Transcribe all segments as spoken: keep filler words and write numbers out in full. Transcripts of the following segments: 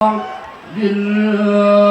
Dina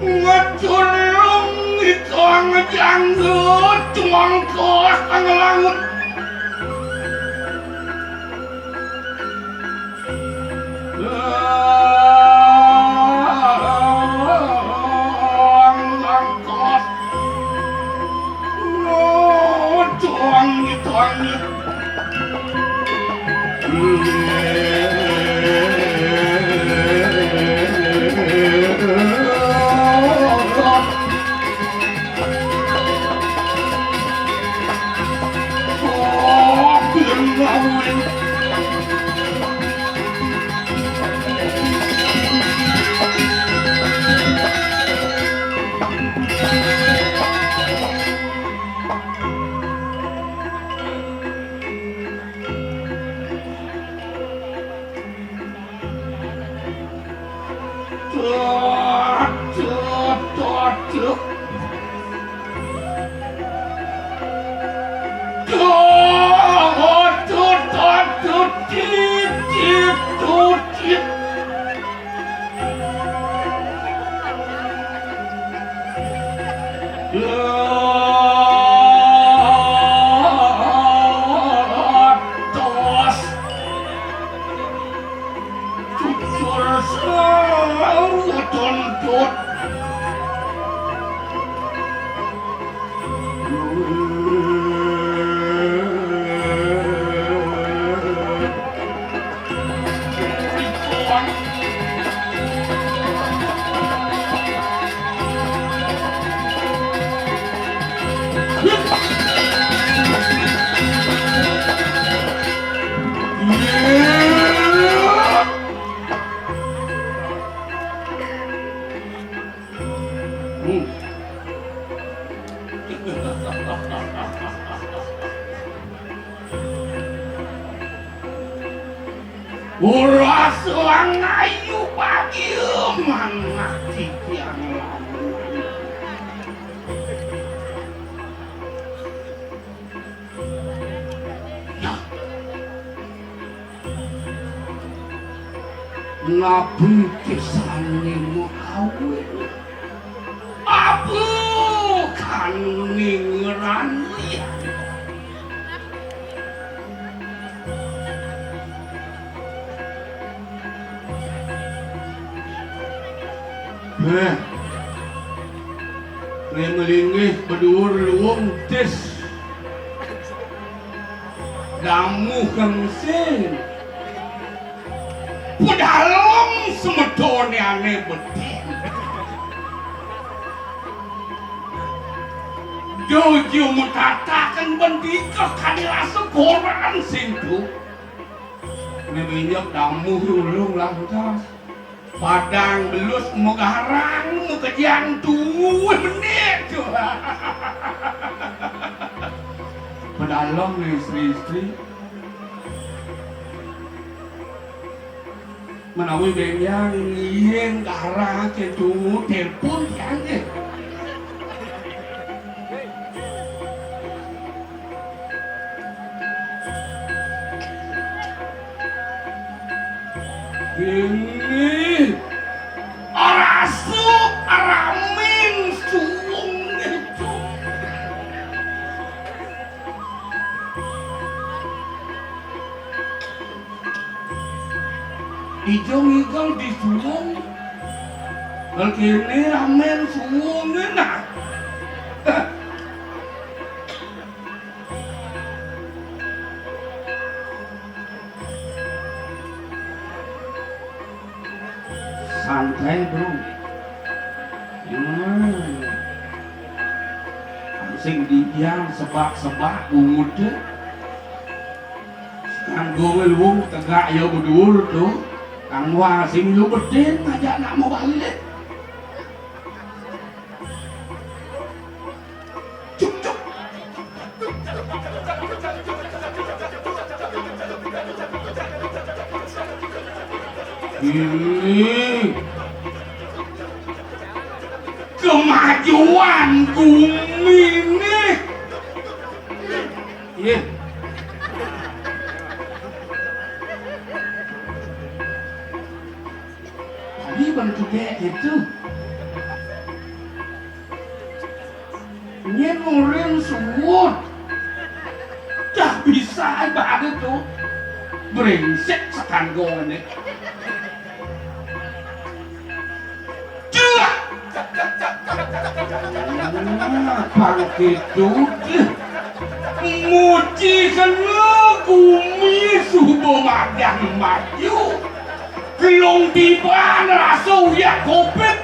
Ngedulung ita ngejanggut tuangkos kang laut. Tuang, tuang, tuang. Ora soang ayu pagi manah titiang lamun. Napi kisahné mau awit? Apa kan ningran lian? Béh, né malinggih ba duur luung tis. Damuh kang sin. Padalem semetoné ané betin. Dojo matataken bendika kadi rasa koran sintu. Né minyak damuh ulung lantas. Padang belus magarang makejang tuwuh benik. Padalem né istri-istri. Menawi benjang ngiring garang kéto, telepon tiang nggih. Ini rasa ramin suwung itu. Ijo ngigel di suwung. Bal kéné ramin suwung nah. Santai, Bro. Hmm. Sing didiang sebak-sebak bungut dé. Kanggo luung tegak ya bedur to. Kang wal sing lu betin ngajak nak mau balik. Cuk, cuk. Ini kemajuan bumi nih. Iya. Tadi bentuknya itu. Nyén murin suud. Dah bisa ibarat to. Brengsek sekanggone. Cek. Nah, pang kitu. Muji kena gumi suba madan maju. Kelung tiban rasa uyak covid,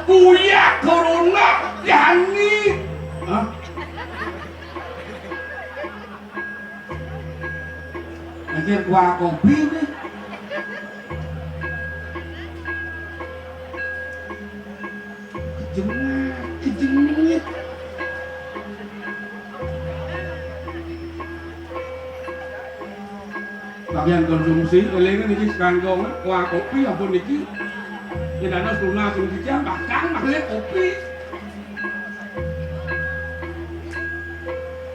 uyak corona, jani. Hah? Ngajar kuah kopi nih. Kejengat, kejengat. Bagian konsumsi, eling niki sekangkong, kuah kopi ampun niki. Yen dados tunas sing dicang, bakal malih kopi.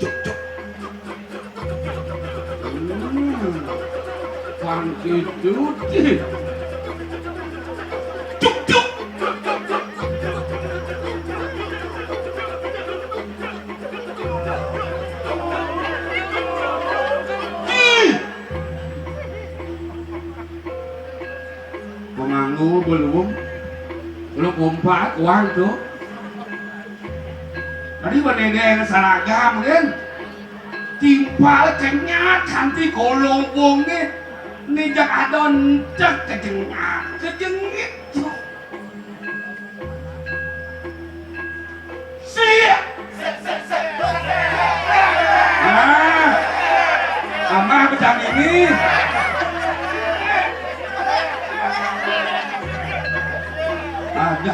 Cuk, cuk. Hmm. Pang Kidudi. Cuk, cuk. Ih. Pemangku belum. Belum kompak, uang tuh. Tadi bendeng seragam, kan? Timpal kenyat, kanti kolong bong nih. Nih, jak ada entek kejengat, kejengit. Siap. Nah, amah bedang ini. Ada.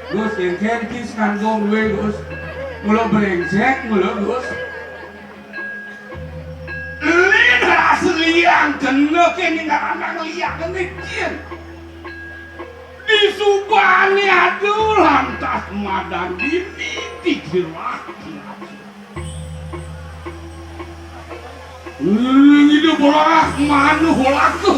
Gus, yang kengkis kanggo duwe, Gus. Mula brengsek, mula, Gus. Lin ras liang kena kene ngaranang liang kene jin. Disubane ada lantas madan dini dijerak. Ngidu bolah manuh laka.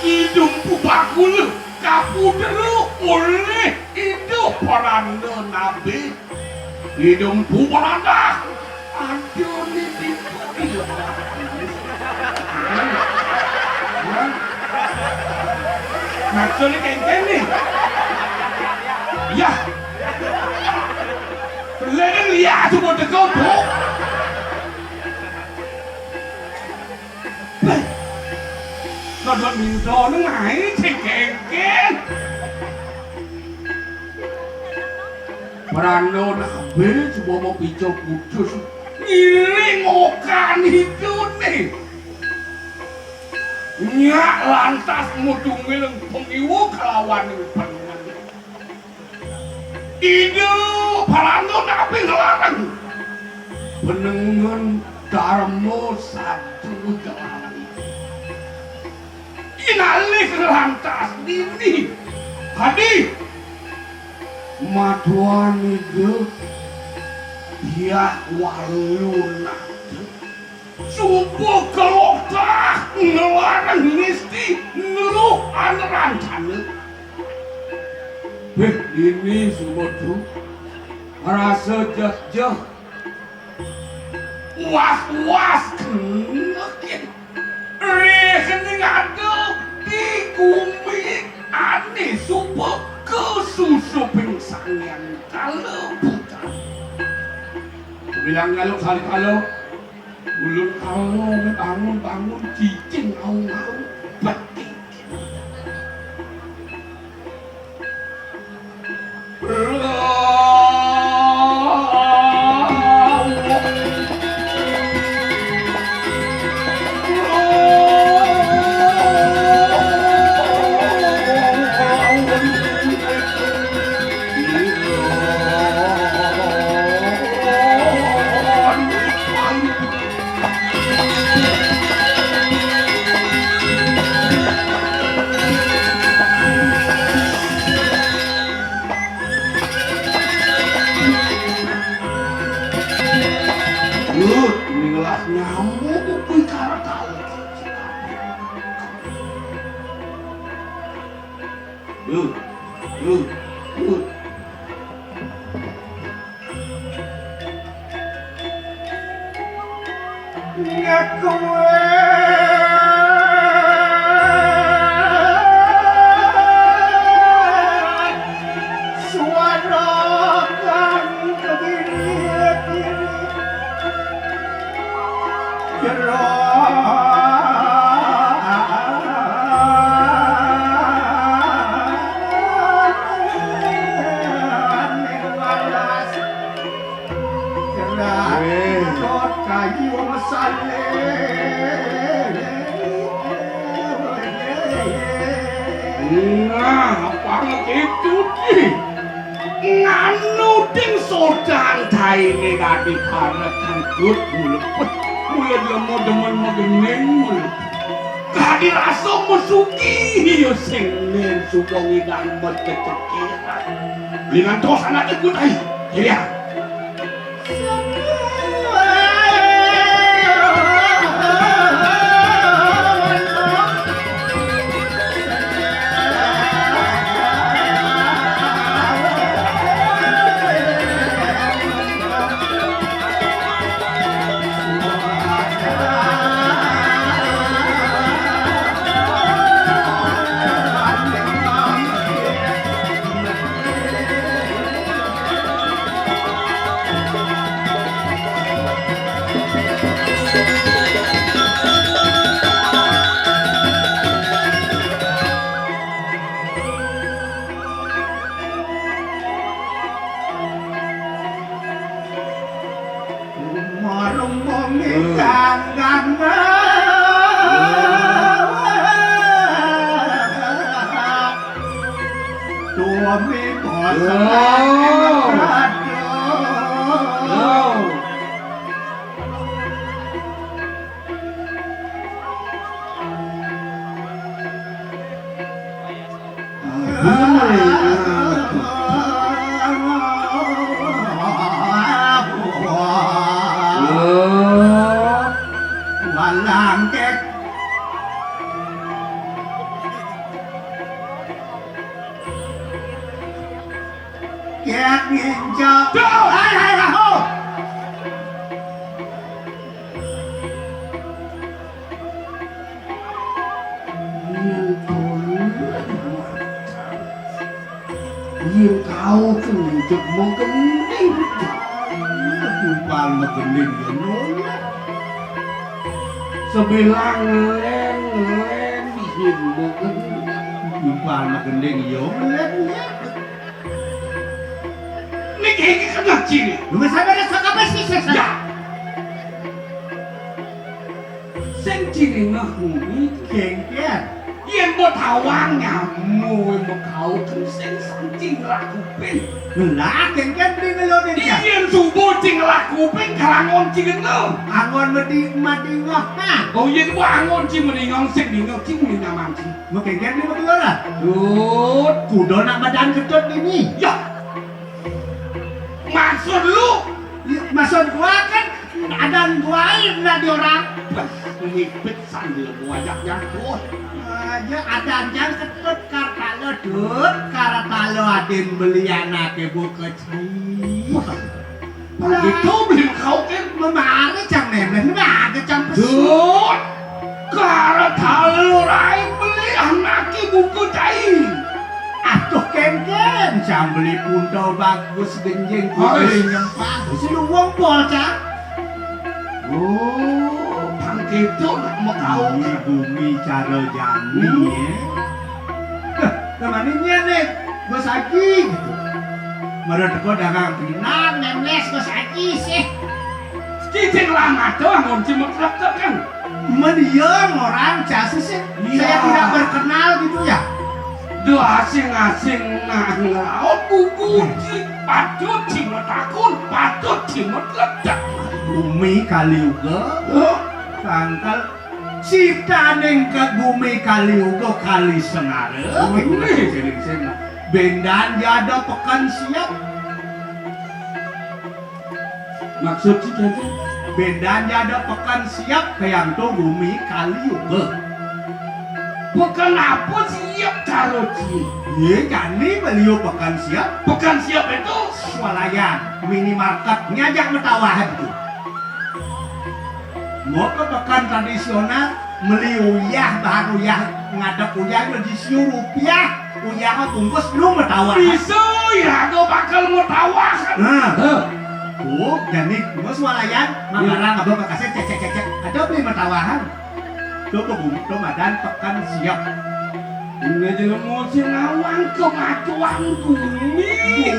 Idumpu bakul kapudru olih Ida Pranda Nabi. Idumpu Pranda. Aduh, ini pintu. Maksudnya kayak gini. Ya. Leleng lihat semua dekat, Bu. Beh, kodok minta nang ae sing kengken. Pranda Nabi coba mau pica putus. Ngiring okan itu nih. Nyak lantas mudungil pengiwu kelawan panengan. Ida Pranda Nabi nglarang. Penengen Darma satu jalanan. Inalih lantas dini. Hadi. Maduan ida. Diah waluna. Suba kelokah nglarang nisti ngeluh aneran jana. Beh, ini suba tu. Rasa jeh-jeh. Was-was kenekin. Rih ning ada di gumi ane suba kesusuping sangyan kala buta. Bilang kalau kali kalau ulun kalau bangun-bangun cicing aung-aung. Betik. Lut, ning ngelah nyamuk kuwi karo tali. Lut, lut, lut. Ngaku suara kang kediri-diri. Jero ning walas. Gerak. Eh. Ngadot kayu mesalin. Nah, apa itu, Di? Nganu ding sodan taine kadi parek kentut mulepet. Mula lemo demen megening mulepet. Kadi rasa mesuki ya sing nen suka ngidang met kecekiran. Lingan terus anak iku tai. Iya. Marung mami tanggang. Tuami bosan. Walangkek. Ya, ngencok. Tuh. Hai, hai, hai, ho. Yen tolong, yen kau tuh ngencok menggending. Timpal menggending ya nolak. Sebilang ngelen, ngelen, yen menggending. Timpal menggending ya ngelen, ya. Niki iki kena ciri. Lu wis sampe rasa kabeh sih, sih, sih. Ya. Sing ciri ngah kuwi kengken. Yen mau tawang nyamu, mau kau kan sing sancing laku ping. Lah, kengken beli ngelone ya. Yen subuh cing laku ping, karangon cing ngeno. Angon medi, mati ngah, ha. Oh, yen ku angon cing meningong sing dingong cing menyaman cing. Mekengken ni betul lah. Dut, kuda nak badan ketut ini. Ya. Maksud lu? Ya, maksud gua kan adan gua air lah di orang. Bas, ngipit sambil gua ajak nyangkut. Aja adan yang ketut kartalo, Dut. Kartalo adin beli anake buka cai. Wah, gitu beli kau kan. Memare cang nemes, baga cang pesu. Dut. Kara talo rai beli anake buku tai. Atuh kengken, cang beli punto bagus genjing. Hai. Kudu nyempah. Sing wong pol, cang. Oh, bang gitu nak mau kau. Bumi, bumi cara jani, hmm, ya. Heh, kemana nih, Bos Haji? Gitu. Mara teko dagang pinang, nemles Bos Haji sih. Cicing lama tuh, ngunci mekrek kan. Men iya orang casus sih. Iya. Saya tidak berkenal gitu ya. Duh, asing-asing nah ngelaut buku di patut cimut akun, patut cimut ledak. Bumi kali uga. Hah? Tangkal ciptaning ke bumi kali uga kali sengara. Bumi. Sing-sing. Bendan ya ada pekan siap. Maksud si kene? Bendan ya ada pekan siap kayanto bumi kali uga. Pekan apa siap karo ci? Ye, jani beliau pekan siap. Pekan siap itu? Swalayan, minimarket, ngajak metawahan tuh. Mau ke pekan tradisional, meli uyah, bahan uyah, ngadep uyah, lagi siu rupiah, uyah bungkus, lu metawahan. Bisa, ya, aku bakal metawahan. Nah. Heh. Oh, jani, mau swalayan, mabarang, abang bekasnya, cek, cek, cek, cek. Ada beli metawahan. Coba bumi, coba dan pekan siap. Ini jelemu sing awang kemajuan bumi.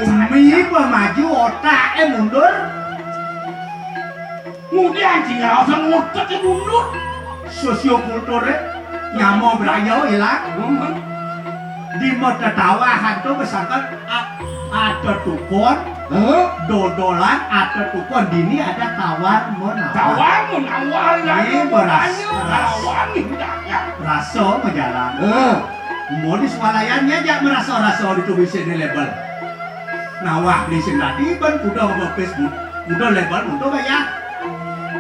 Bumi pemaju, otak, eh, mundur. Ngudi anjing, rasa ngutek, eh, mundur. Sosiokultur, eh, nyamo berayo hilang. Hmm. Di mau tetawa hantu besangkan a-, ada tukon, hah? Dodolan ada tukon. Dini ada tawar mau nawar. Tawar mau nawar, ini lalu beras, mau tanya, beras. Tawar nih, udah, ya. Rasa mau jalan. Hah? Mau di swalayannya aja merasa-rasa ditulis di label. Nawar di sing tadi, ban kuda mau Facebook, kuda label, kuda bayar.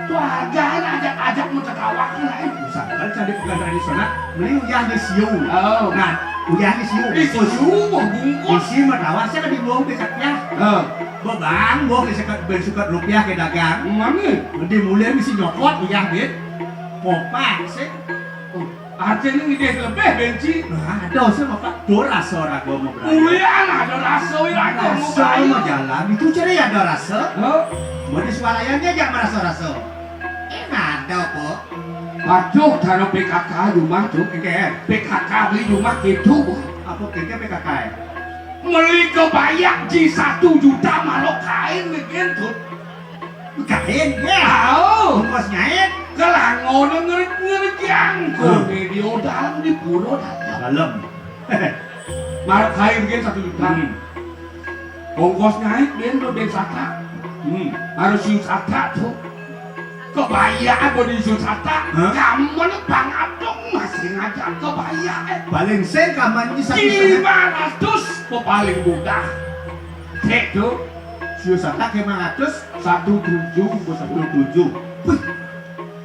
Tuh aja, ajak-ajak mau tetawa kan, eh. Misalkan cari pekan tradisional, beli uyah di siu. Oh. Nah, uyah di siu. Di siu, bungkus. Isi metawa, saya kan dibuang di sekian. Oh. Bebang, buang di sekat, ben sekat rupiah ke dagang. Mana? Di mulai mesti nyokot uyah, dit. Kopak, sih. Oh, artinya ngidih lebih, benci. Nah, ada sih, Bapak. Do rasa raga mau berani. Uyan, ada rasa, uyan, raga mau berani. Rasa mau jalan, itu ciri ada rasa. Hah? Mau di swalayannya aja merasa-rasa. Eh, ada, Pak. Aduh, taruh P K K rumah tuh. Oke. P K K beli rumah gitu. Apa kayaknya P K K ya? Meli kebayak ji satu juta malah kain bikin tuh. Kain, ya. Tahu. Ongkos nyait. Kelangono ngeri-, ngeri jangkung. Hmm. Di dalam, di pura dalam. Dalam. Malah kain bikin satu juta. Hmm. Ongkos nyait, ben, ben sata. Hmm. Harus siu sata tuh. Kebayaan mau di siu sata. Hah? Kamu nih Bang Adong masih ngajak kebayaan. Paling sing kaman ini satu setengah. Lima ratus, mau paling mudah. Cek tuh. Siu sata lima ratus. Satu tujuh, mau satu tujuh. Wih.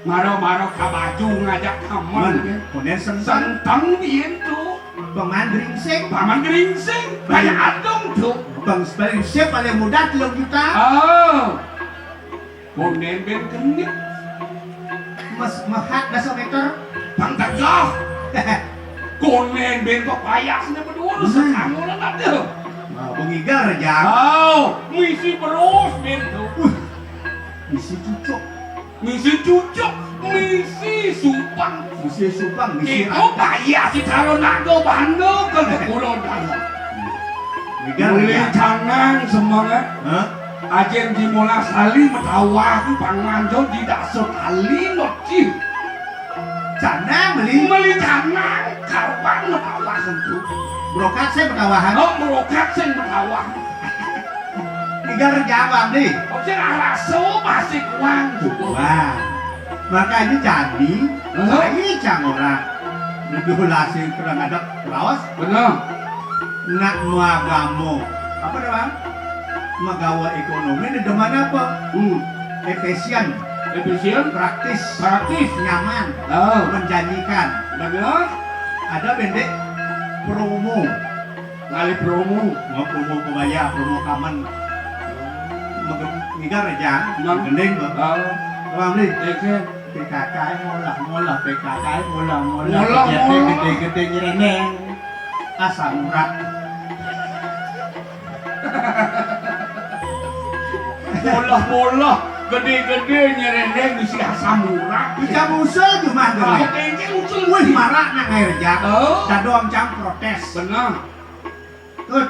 Maro-maro kabaju ngajak kamu. Man, ya. Kemudian sentang. Sentang biyen tuh. Paman Gringsing. Paman Gringsing. Banyak adong tuh. Bang, paling siap paling mudah telung juta. Oh. Konden ben genit. Mes, mehat dasa meter. Bang tegah. Konden ben kok payasnya berdua lu. Hmm. Sesangulan ada. Nah, pengigar, Jang. Oh, misi berus ben tuh. Wih, misi cucuk. Misi cucuk, misi supang. Misi supang, misi. Itu payah si calon naga bandel ke kulo dalam. Megali, Jang. Canang semangat. Hah? Ajen di molas tali metawah ku panganjo di dasa tali no ci. Canang beli. Beli canang, karuan metawah sentu. Brokat sing metawahan. Oh, brokat sing metawah. Tiga rejang, Bang, di. Oh, sing araso masih kuang. Wah. Makanya candi, hah? Saya cang orang. Lebih lasi kurang ada raos. Bener. Nak mau agama. Apa dah, Bang? Magawa ekonomi di demen apa? Hmm. Efisien. Efisien. Praktis. Praktis. Nyaman. Oh. Menjanjikan. Bener. Ada bendek promo. Ngalih promo. Mau promo kebaya, promo kamen. Mege-, migar aja. Nang. Gending, Bang. Oh. Bang, beli. Iya, iya. P K K molah-molah, P K K molah-molah. Molah-molah. Gede-gede nyereneng. Asam urat. Molah-molah, gede-gede nyereneng bisi asam urat. Bisa usul cuma. Ah, gede. Kengkeng usul. Wih, marak nang air jatuh. Oh. Dadong cang protes. Bener. Tut,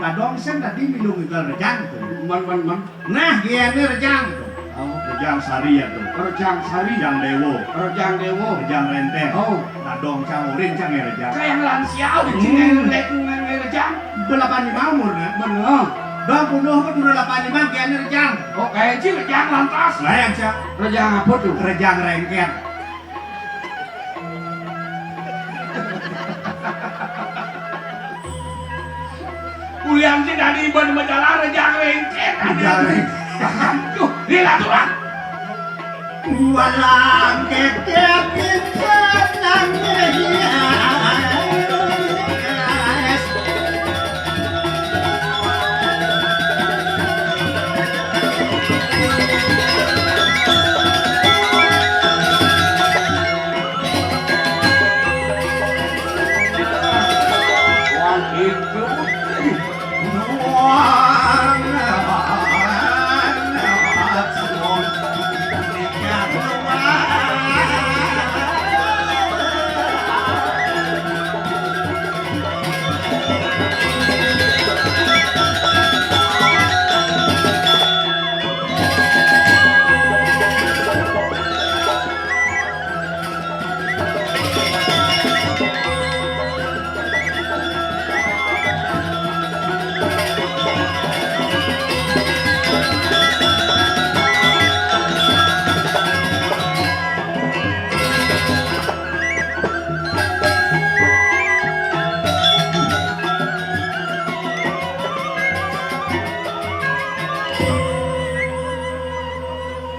dadong sing tadi milu ngigal rejang tu. Man, man, man. Nah, dia ni rejang tu. Oh. Rejang sari ya tu. Rejang sari. Rejang dewo. Rejang dewo. Rejang renten. Oh. Dadong cang urin cang ya rejang. Kayak lansia udah. Hmm. Cing lek ngai rejang. Belapan lima umur nah. Bener. Bang bunuh ke dulu delapan lima dia ni rejang. Oh, kayak cing rejang lantas. Lain cang. Rejang apa tu? Rejang rengket. Ulian sih tadi iban majalah rejang rengket. Rejang rengket. Aduh, lila tulang. Walang ketek kita nangis.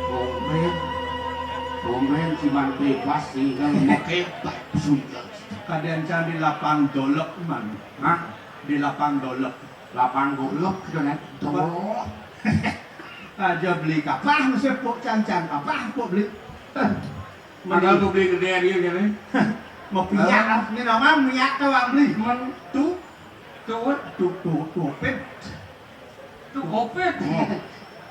Omen, omen cuman bebas tinggal mekebak sudah. Kadang cang di lapang dolok man. Hah? Di lapang dolok. Lapang dolok, gitu kan? Dolok. Aja beli kapah, mesti pok cang-cang kapah, pok beli. Eh, padahal beli gede dia, gitu. Mau piak, ah. Ini nama minyak tau, ah, beli. Men- Tu, tu, tu, tu, tu, pit. Tu kopit. Oh,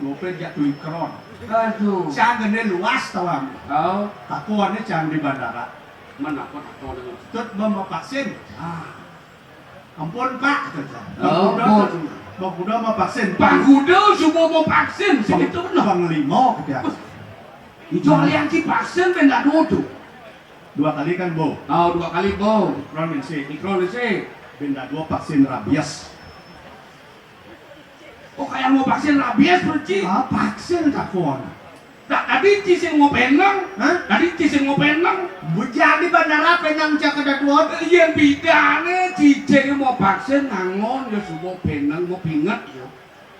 tu pit jak tu ikron. Aduh. Cang gede luas, tau, ah. Oh. Takonnya cang di bandara. Mana apa takonnya? Tut mau vaksin. Ah. Ampun, Pak, kata dia. Oh, Bang Kuda, ampun. Bang Kuda mau vaksin. Bang Kuda semua mau vaksin, segitu benar. Bang Limo, kata dia. Itu aliansi vaksin ben dado tu. Dua kali kan, Bo? Oh, dua kali, Bo. Ikron misi. Ikron misi. Ben dado vaksin rabies. Oh, kayak mau vaksin rabies, Perci? Ah, vaksin takon. Tak, tadi ci sing mau penang. Hah? Tadi ci sing mau penang. Bujang di bandara penang cak ada duot. Iya, bedanya ci sing mau vaksin nangon ya semua penang mau pinget ya.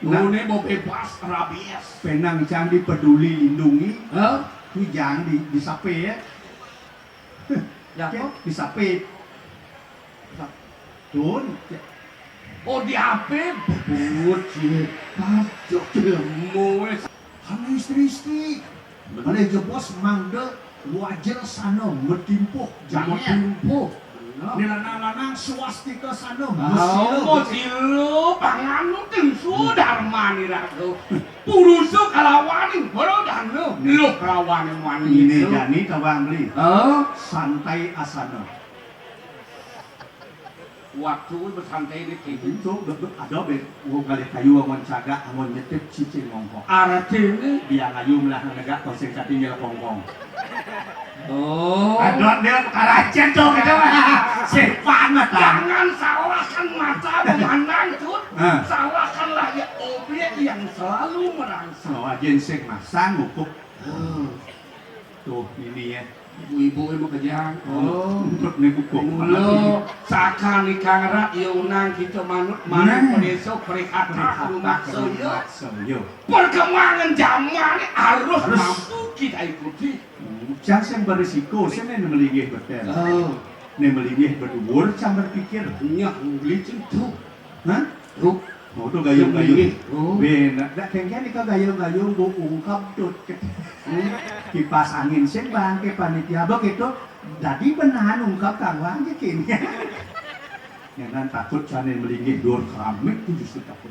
Nah. Ngone mau bebas rabies. Penang cang di peduli lindungi. Hah? Bujang di, di sape ya. Ya, kok? Di sape. Tun, ya. Oh, di H P? Bocil. Aduh, jelema wis. Kan istri-istri. Bener. Mana jebos mangda wajrasana matimpuh janger. Matimpuh. Bener. Ni lanang-lanang swastika sana. Ah, masila. Masila, panganu tingsu dharmani raga. Purusa kalawaning baradana. Nih. Luh kalawaning wanita. Ini jani tawang beli. Hah? Santai asana. Waktu kuwi besantai niki. Itu be-, be-, ada be, wong kalih kayu angon cagak, angon nyetip cicing mongkok. Artine? Biang ayu melah negak konsing katinggil kongkong. Oh. Ada dia karacen tuh gitu. Sepan mata. Jangan salahkan mata memandang, Tut. Ah. Salahkanlah ya objek yang selalu merangsang. Oh, ajen sing masang ngukup. Oh. Tuh, ini ya. Ibu-ibu yang bekerja. Oh. Untuk nih kukup. Mula, saka nikara, ya unang kita manut, manut. Nah. Pedesa, perikata, perikata, rumaksa, ya. Rumaksa, ya. Perkembangan zaman ini harus, harus mampu kita ikuti. Hmm, cang sing berisiko, sing ini melinggih betel. Oh. Ini melinggih berduur, cang berpikir. Nyah, beli cintu. Hah? Ruk. Oh, tu gayung-gayung. Yang ini. Oh. Benar. Dak kengken ika gayung-gayung bu ungkap dut. Hmm. Kipas angin sing bangke panitia begitu. Dadi benahan ungkap kang wang je kini. Ngenan takut cane melinggih dur keramik tu justru takut.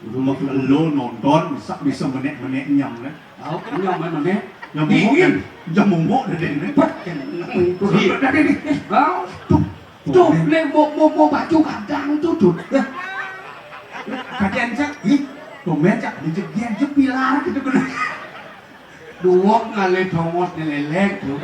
Udah mau lo nonton bisa, bisa menek-menek nyam kan. Tahu nyam mana nih? Nyam mumuk kan? Nyam mumuk dah deh nih. Pet, kan. Tuh, tuh, tuh. Tuh, nek mau, mau, mau baju kadang tuh, tuh. Kajian cak, ih, tumben cak, di jegel, jepilar gitu bener. Duwong ngalih dongos nyelelek, tuh.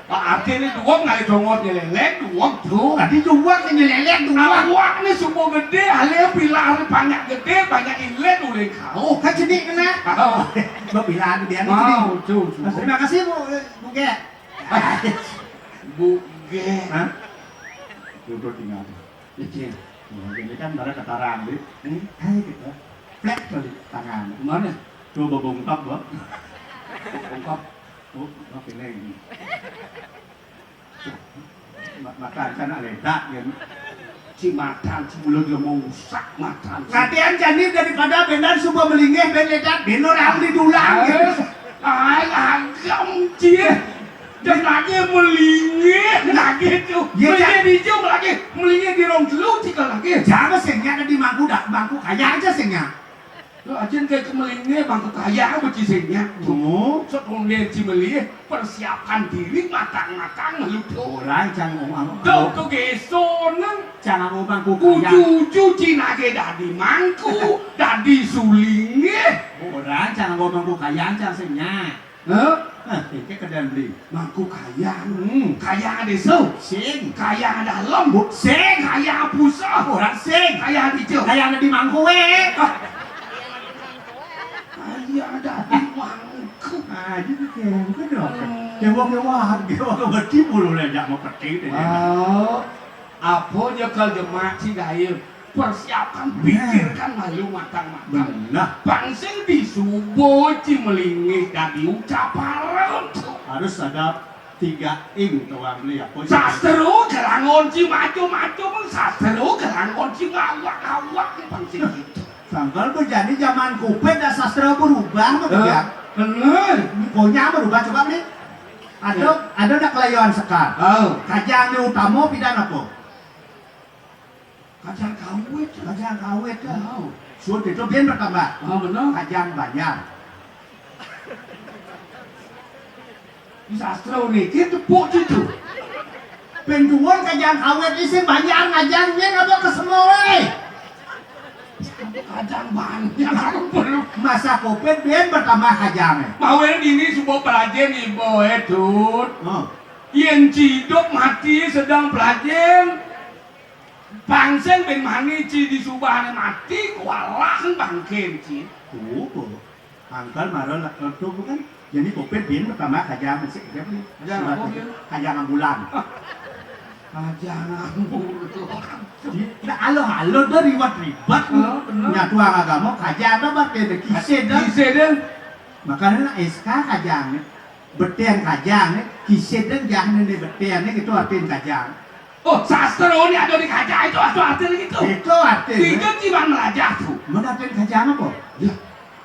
Pak Ade ini duwong ngalih dongos nyelelek, duwong, tuh. Tadi duwong nyelelek, duwong. Awak ini supo gede, alih pilar banyak gede, banyak ilet, ulih kau. Kan jenik kena. Oh. Mbak bilang dia nih. Mau, jenik. Tuh, tuh. Terima kasih, Bu, Bu Gek. Buge. Hah? Duduk tinggal. Licin. Oh, ini kan bara ketarang, Dit. Hmm? Hai, gitu. Plek balik tangan. Mana? Tuh, bebongkap, Bang. Bebongkap. Oh, makin lagi. Ma-, makan kan aledak, ya. Ci matan, ci mulut dia mau rusak matan. Latihan jani daripada benar suba melinggih, ben ledak, ben orang di dulang, gitu. Ay, agam, ci. Dan lagi melinggih, lagi tuh. Iya, melinggih Cak. Di jum lagi, melinggih di rong telu, ci lagi. Siapa singnya ada di mangku, dak mangku kaya aja singnya. Lo ajen kayak kemelingnya bangku kaya apa cisingnya? Oh. Sekolah cimelih, persiapkan diri matang-matang lalu. Orang cang ngomong. Dok ke gesona. Cang ngomong bangku kaya. Uju-uju Cina ge dadi mangku, dadi sulinge. Orang cang ngomong bangku kaya cang singnya. Hah? Hah, iki kedan beli. Mangku kayang. Hmm. Kayang ada so. Sing. Kayang ada lem. Bu, sing. Kayang pusat. Orang sing. Kayang hijau. Kayang ada di mangku, we. Ah. Kayang ada di mangku. Ah, jadi kayang ke dok. Hmm. Kewang-kewang, kewang ke beti bulu le jak mau peti deh. Oh. Apa je kal jemak ci daya? Persiapkan, nah. Pikirkan malu matang-matang. Benar. Bang sing disubo ci melingih dadi ucaparan. Harus ada tiga ing tuan beli apa? Sastra gelangon ci macam-macam, sastra gelangon ci ngawak-ngawak bang sing gitu. Tanggal bejani zaman covid dah sastra berubah mah. Eh, ya. Bener. Pokoknya berubah coba nih. Ada, ya. Ada nak kelayon sekar. Oh. Kajang ni utama pidan apa? Kajang kawit. Kajang kawit, ya. Oh. Suud itu bin bertambah. Oh, bener. Kajang banjar. Di sastra niki tepuk situ. Penduan kajang kawit isin banjar ngajang nyen apa ke semua, eh? Kajang banjar belum. Masa covid bin bertambah kajang, eh? Mau ini semua pelajen ibu, eh, Tut. Oh. Yen ciduk mati sedang pelajen. Pangsing bin mani ci di subahane mati, kualahan bangkin ci. Oh, angkal mara lek tu bukan. Jadi covid bin pertama kajang sik aja beli. Kajang apa, bin? Kajang ambulan. Ah. Kajang ambulan. Nah, alo-alo dah riwat-ribat. Oh, bener. Nyatuang agama kajang dah bar kene kise dah. Kise dah. Makanya nak S K kajang ni. Beten kajang ni. Kise dah jahne ni beten ni gitu artin kajang. Oh, sastra ini ada di kaca itu, ada arti gitu. Itu arti. Itu cuman melajah tuh. Mana arti kaca apa? Ya,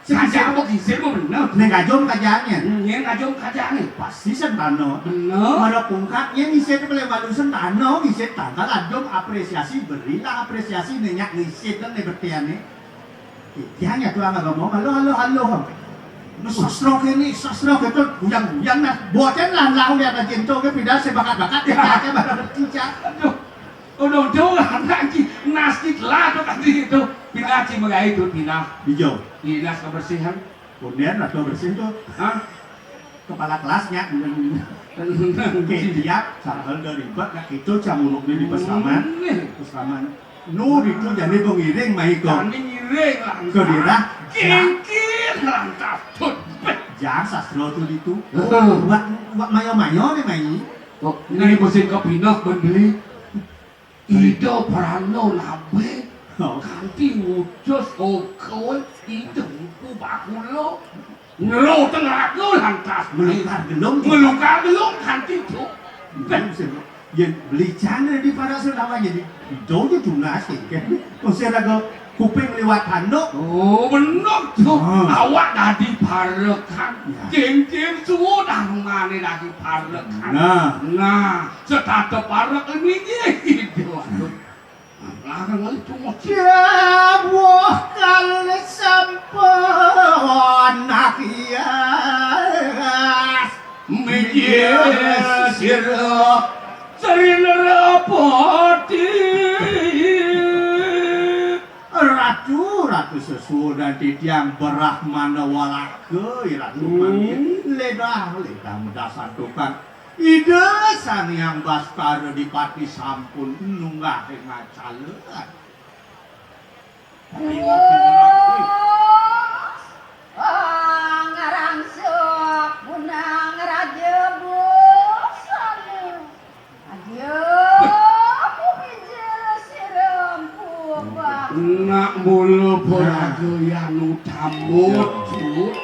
kaca apa kisir mau bener? Ning kajum kacanya. Ning kajum kacanya. Pasti sentano. Bener. Mana pungkatnya ngisir paling malu sentano, ngisir tanggal adum apresiasi, berilah apresiasi, nenyak ngisir dan nih bertian nih. Tiang ya tuang agama, halo, halo, halo. Sastra kene, sastra gitu, guyang-guyang nah. Buatin lah, lah, lihat aja itu, ke pindah sebakat-bakat, ya, aja, baru bertiga. Aduh, udah, udah, anak ki, nasib lah tuh tadi itu. Pindah, Ci, megai itu, pindah. Bijau. Dinas kebersihan. Kemudian, atau bersih tuh. Hah? Kepala kelasnya. Oke, tiap, sambil dari bak, nak itu, camuruk di peselaman. Peselaman. Nu ditu jani pengiring mah iko. Jani ngiring lantas. Kedirah. Kingkir lantas tut. Jang sastra tu ditu. Heeh. Wak, wak mayo-mayo ni mai. Oh, ini musim kepinah beli. Ida prana nabe. Oh. Kanti ngutus okoy ida empu bakulo. Ngelo tengah lo lantas. Ngelukar gelung. Ngelukar gelung kanti tu. Yen beli cang di para sing lawan jadi hidungnya tunas kan. Terus ada ke kuping lewat tanduk. Oh, bener tuh. Ah. Awak dadi parekan. Ya. Cincin sudah mane dadi parekan. Nah. Nah, setata parek ini gitu. Aduh. Larang kali tuh. Jawah kali sampun nakias. Mijil sira Sri Narapati. Ratu, ratu sesuunan titiang Brahmana Walaga, Ratu. Hmm. Mangkin ledah, ledah medah santukan. Ida Sang Hyang Baskara Dipati sampun nunggah ing acalan. Wah, ngarangsuk punang Raja Busana. Aduh, mijil sira empu. Nak mula peragayan utama, Cut.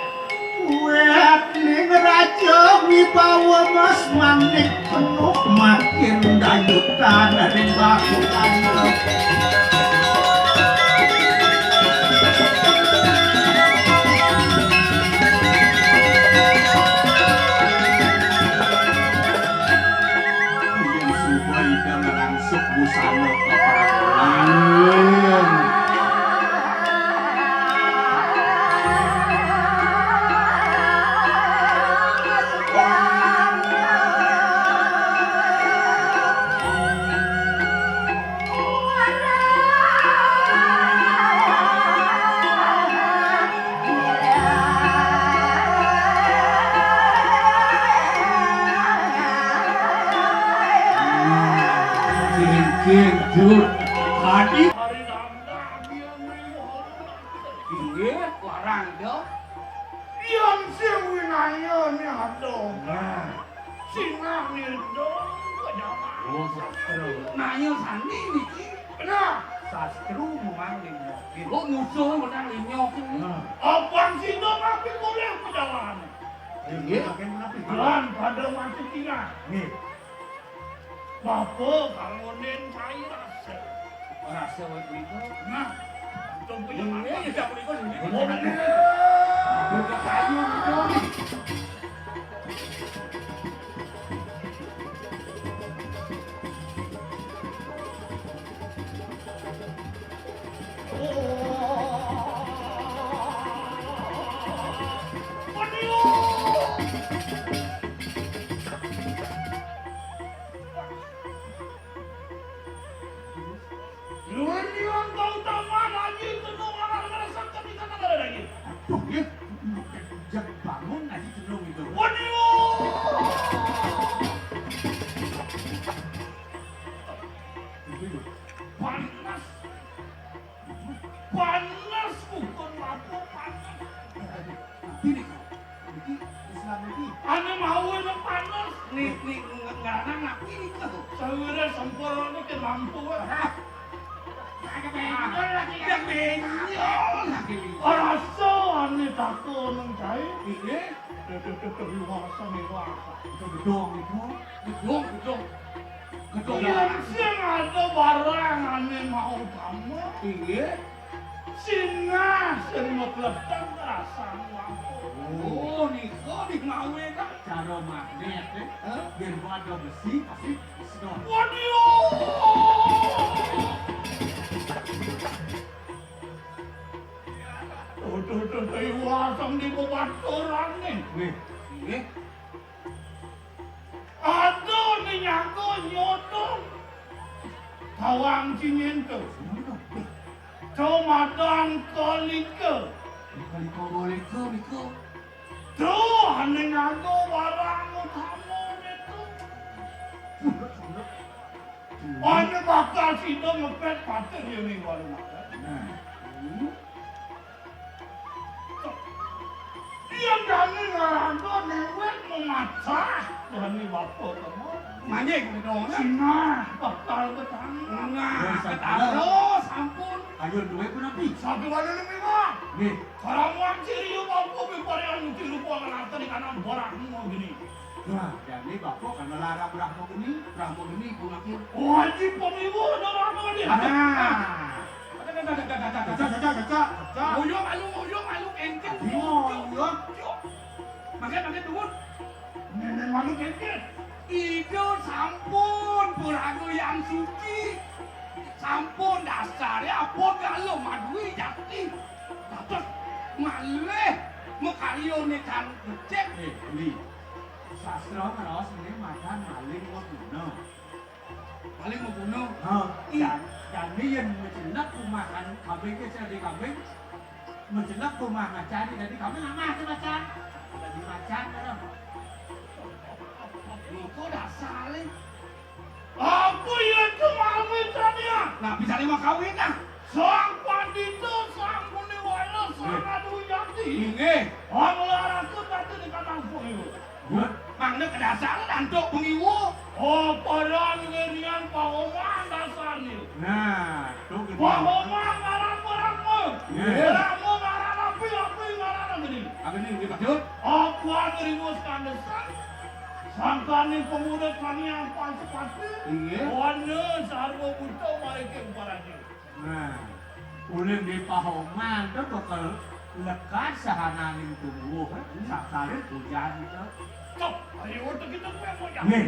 Wetning raja wibawa mas manik penuh makin dayutan ring bakulan. Yen suba Ida ngrangsuk busana keperangkulan. Cincin, Cut. Tadi hari nambah dia main hormat. Inggih, warang itu. Yang sing winaya ni ada. Nah. Sinah nirda, pejalan. Oh, sastra. Naya sani niki. Nah. Sastra muang linyok. Oh, musuh menang linyok. Nah. Abang sida makin boleh pejalan. Inggih. Makin menapi. Jalan pada mati tinggal. Nggih. Bapa kanggonen cai rasa. Rasa wae punika. Nah, untung punya. Ini ya, punya punika ini. Oh, bener. Buka kayu punika. Nuwun nyuwun kautaman, aji tenung anak ngrasa kepisan negara daging. Aduh, nggih. Jeng bangun aji tenung itu. Waduh. Panas. Panas, pukul mabuk panas. Nabi nika. Niki Islam niki. Ane mau enak panas. Nih, nih, ng-, ngarang nabi nika tuh. Saudara sempurna ke lampu. Hah? Ada benjol lagi, ya, benjol lagi. Rasa ane takon nang cai. Iya. Tuh, tuh, tuh, tuh, dewasa, dewasa. Itu gedong itu. Gedong, gedong. Yén sing ada barang ané mau damel. Inggih. Sinah sing makletan rasan wangkul. Oh, nika dimawé, Kang. Cara magnét, eh. Hah? Yén ada besi, pasti sedot. Waduh! Tuh, tuh, tuh, tuh, iwasang di bebaturan nih. Nggih. Nggih. Aduh, ninyaku nyodong. Tawang cinyen tuh. Tuh, madang kolike. Kolike, kolike, kolike. Tuh, ninyaku barang utama itu. Ana bakal sida ngepet patih ya ning warung makan. Nah. Hmm. Yen jane ngarangka newek memacah, jane bapa kamu. Manjing dong. Sinah bakal ketangga. Nah, ketangga, sampun. Ayo duwe punapi? Satu wali lima. Nggih. Kalawan ciri bapa piparian muti rupa ngarata di kanang barang mau gini. Wah, jane bapa kan lara Brahma geni, Brahma geni punake. Wajib pemiwu ora geni. Nah. Cacak, cacak, cacak, cacak. Uyung alu, uyung alu, engken. Bingung, uyung. Mangke, mangke, duwun. Nenek malu kengken. Ida sampun puraga yang suci. Sampun dasare apa kala madui jati. Dados malih makarya nekan becik. Eh, Li. Sastra ngraos ngene madan maling maguna. Maling maguna? Ha, i- jan-, jane yen macelek kumahan kambing ke sing dadi kambing, macelek kumah macan dadi kambing, amah ke macan. Dadi macan, kan? Lho, kok dasare? Apa ya itu mawitannya? Nah, bisa lima kawin, nah. Sang pandita, sang muniwara, sang adu jati. Inggih. Wong laraku tadi di kata kuyu. Mangda kedasar lantuk pengiwu. Oh, paran ngirian pahoman dasarnya. Nah, tuh gitu. Pahoman ngaran-ngaranmu. Iya. Ngaranmu ngaran api, api ngaran gini. Apa nih, ini, Pak Jun? Apa terima sekandesan? Sangkane pemuda kami yang pasti-pasti. Iya. Wana sarwa buta marike paraja. Nah, ulun di pahoman to bakal lekad sahananing tuwuh, sakali hujan to. Cok, ayo to kita kuwi apa ya? Nggih.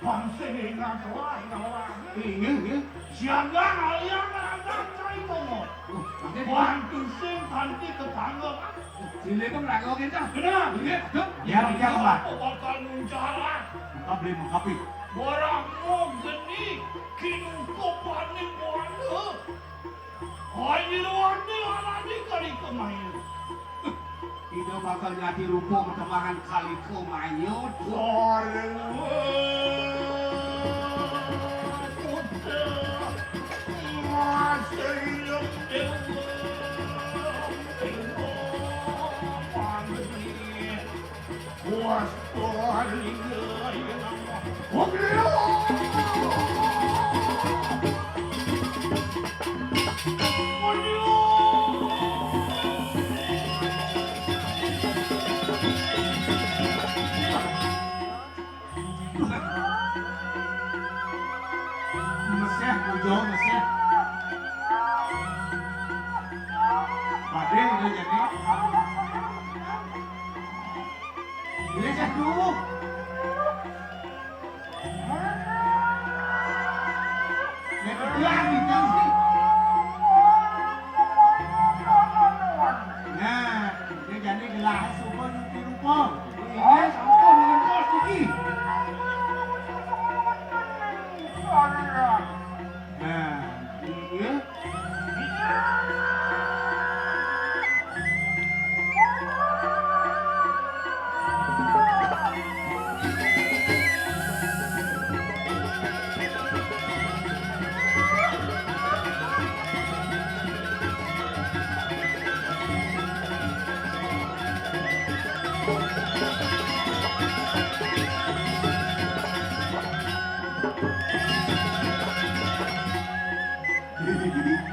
Bangsa ingat wah, ingat wah. Nggih, nggih. Siaga ngalian ngarangkang cai komo. Uh, nggih. Bantu sing kanthi ketangga. Sini pun ragu kita. Benar. Nggih, aduh. Ya, ya, Pak. Apa bakal nuncara? Mengkapi, mengkapi. Barang geni, kinukup panik buana. Hai, Nirwandi, alani kali kemayu. Ida bakal nyati rupa ketemangan kali kemayu. Aduh. Meseh, Pujo, meseh. Padahal udah jadi. Meseh dulu. Nek kebetulan gitu sih. Nah, ini jadi gelah suka nyuci rupa. Ini sampun ngentos iki. Nah, iya.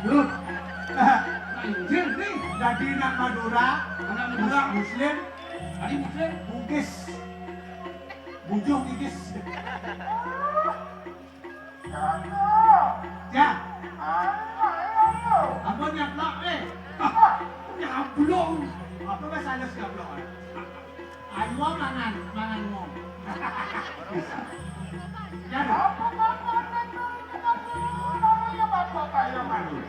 Duh. Anjir nih. Dadi anak Madura, anak Madura. Mus-, Muslim, tadi Muslim. Bugis. Bujuh Bugis. Ya. Ampun nyablak, eh. Nyablak. Apa bahasa halus nyablak, eh? Ayo mangan, mangan ngom. Bisa. Ya, apa bapak namanya bapak kaya malu?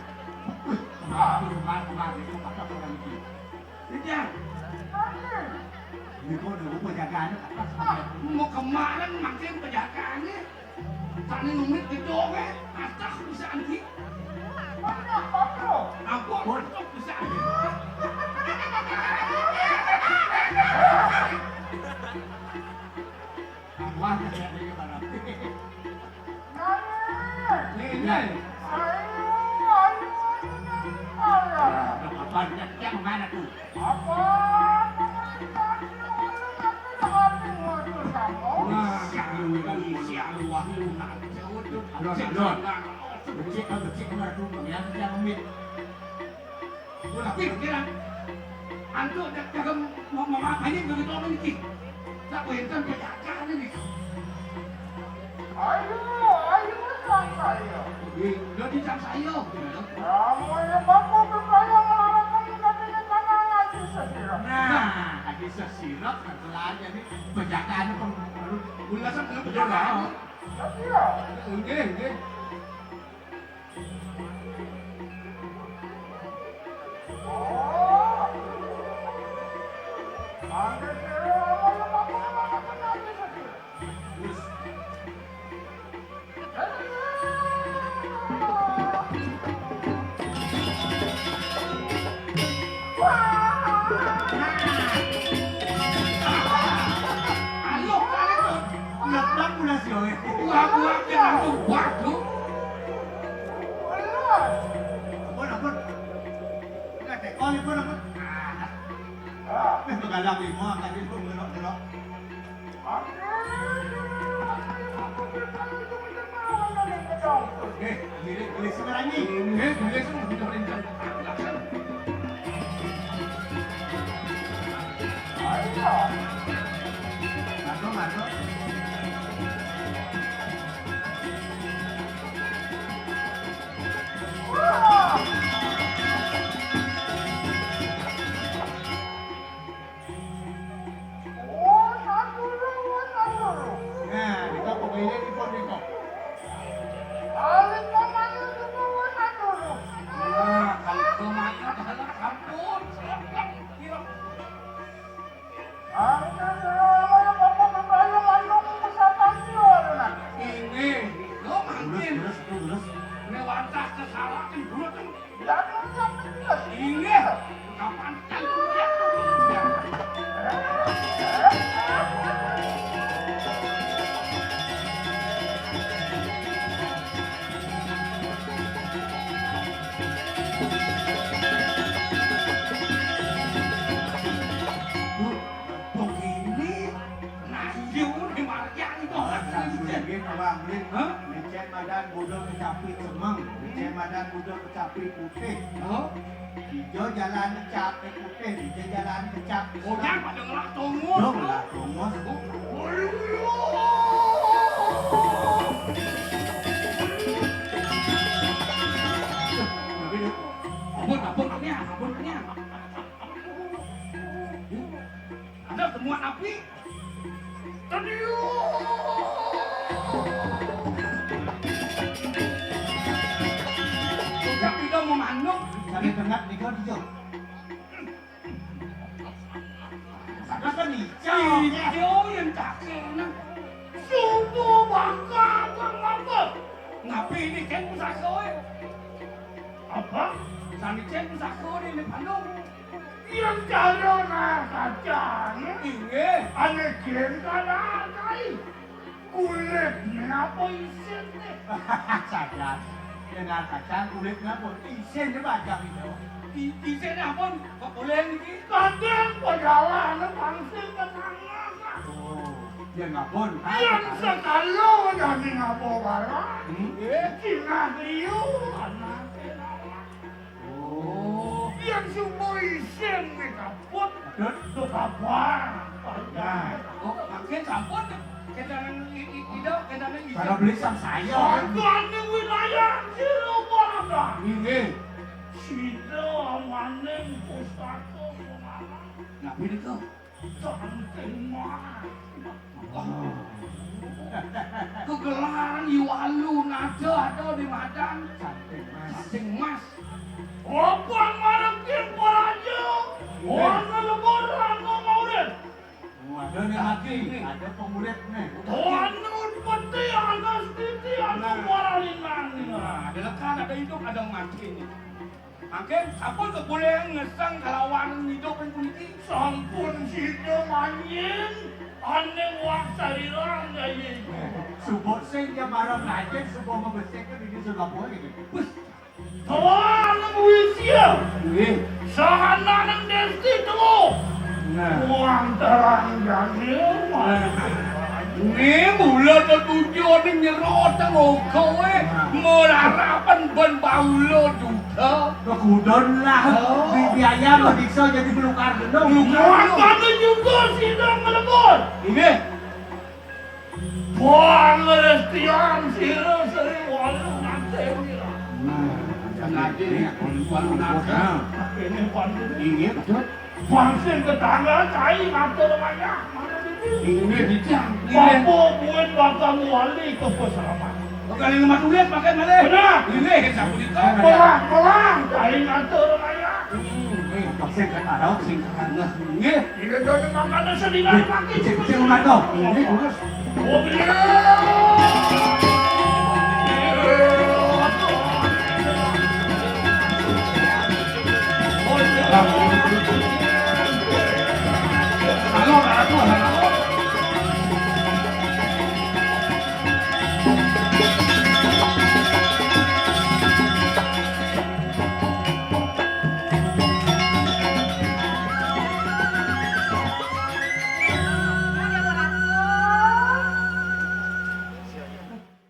Wih, bapak, bapak, bapak, bapak, bapak. Ida. Ini kok udah penjagaannya. Ah, mau kemarin makin penjagaannya. Tani ngumit gedongnya, atah bisa anti. Apa, bro? Apa, bro, bisa anti. Wah, saya ini barang. Nih, ini. Ayo, ayo, ayo, ayo. Apa, yang mana tuh? Apa? Pemerintah dulu, tapi udah habis ngurus kamu. Nah, yang lu, yang lu, yang lu, wah, lu, nah, jauh tuh. Alon, alon. Becik, becik, nggak tuh, yang, yang mit. Wah, tapi pikiran. Antuk dah, dah mau, mau apa ini, begitu orang ini? Tak boleh kan, penjagaan ini. Ayo, ayo, Sang Saya. Eh, udah di Sang Saya, gitu. Kamu ini bapak berkaya ngelarang kamu, tapi ini tanah ngaji sesirap. Nah, ngaji sesirap, kan telah jadi penjagaan, kan. Ulasan belum penjagaan. Ya, iya. Oke, oke. Oh. Ambil kira apa yang bapak ngaji sesirap? Ayo, kali tuh. Nyeblak udah sih, oe. Buah-buah ke langsung buah tuh. Ampun, ampun. Enggak tekol, ampun, ampun. Ah. Eh, begadang lima, tadi pun ngelok-ngelok. Eh, gile, gile sekarang ni. Eh, gile semua kita perintah. Masuk, masuk. Nah, kita pemilih di pon, di pon. Alit pemain itu mau satu. Nah, kalau pemain adalah ampun. Ampun, ya Allah, ya Bapak, Bapak, ya Allah, ya Allah. Ini, lo mangkin. Terus, terus, terus. Ini wantah kesalahan, dulu kan. Inggih, kapan kan kuliah tuh? Begini, nah, iya, ini Maria itu. Nah, nggih, Abang, nggih. Hah? Becek madan budak kecapi cemeng. Becek madan budak kecapi putih. Oh. Ijo jalan kecap putih, ijo jalan kecap. Oh, jangan pada ngelak tongos. Dong, ngelak tongos. Oh, oh, iya. Ampun, ampun, ampun, ampun. Ada temuan api? Aduh. Udah kita mau manuk. Sampai tengah tiga dia. Apa nih? Ijo yang tak kena. Subuh bangka, bang apa? Ngapain ini kan pusaka, eh? Apa? Sami cek pusaka ini, Pandu. Yang cara nah kacang. Inggih. Ane jen kalah kai. Kulitnya apa isinnya? Sadar. Dengar kacang kulitnya apa? Isinnya banyak itu. I-, isinnya apa? Kok boleh ini? Kadang perjalanan pangsit kenangan. Oh, dia ngabon. Yang sekalo jadi ngabo barang. Hmm? Eh, Cina liu, anak. Oh. Yang semua isin ni kaput. Betul. Tu kapal. Nah. Oh, makin kaput. Kedanan i-, i-, ida, kedanan ida. Para beli sang saya. Sangkaning wilayah Jero Barada. Inggih. Sida amaning pustaka pengarang. Napi nika? Canting Mas. Oh. Kegelaran Iwalu nada ada di madan. Canting Mas. Canting Mas. Papan mareking paraja. Inggih. Warna lebur anu maurip. Oh, ada nih lagi, ada pengurip nih. Anu peti, anu titi, anu maralinan nih. Nah, ada lekan, ada hidup, ada mati nih. Mangkin sampun kebulian ngesang kalawan hidup puniki. Sampun sida manjing, aning wak sariran kaya. Subuh sing ya marang ngajin, subuh mabesik kan ini sudah boleh gitu. Wis. Telah nang wisia. Nggih. Sahananing desti telu. Nah. Wong terang jani. Nggih, mula tetuju ning jero teng kowe. Nah. Melarapan ben baula duda. Kekudon lah. Oh. Bi-, biaya meriksa jadi belukar gendong. Belukar. Makanya juga sidang melebur. Nggih. Pangrestian sira Sri Walu Ngatemi. Nah, Ngatemi, Walu Ngatemi. Ini pantun. Inggih, betul. Bangsin tetangga, cai ngatur wayah. Mana ini? Inggih, dicang. Inggih. Papo buin bakal wali ke peselamat. Kali lima tulis pakai malih. Benar. Inggih, sapunika. Pelah, pelah, cai ngatur wayah. Hmm, eh, sing karo sing karo. Nggih. Ida dene mangkane sedina mati. Sing, sing mangko. Nggih, terus. Oh, bener.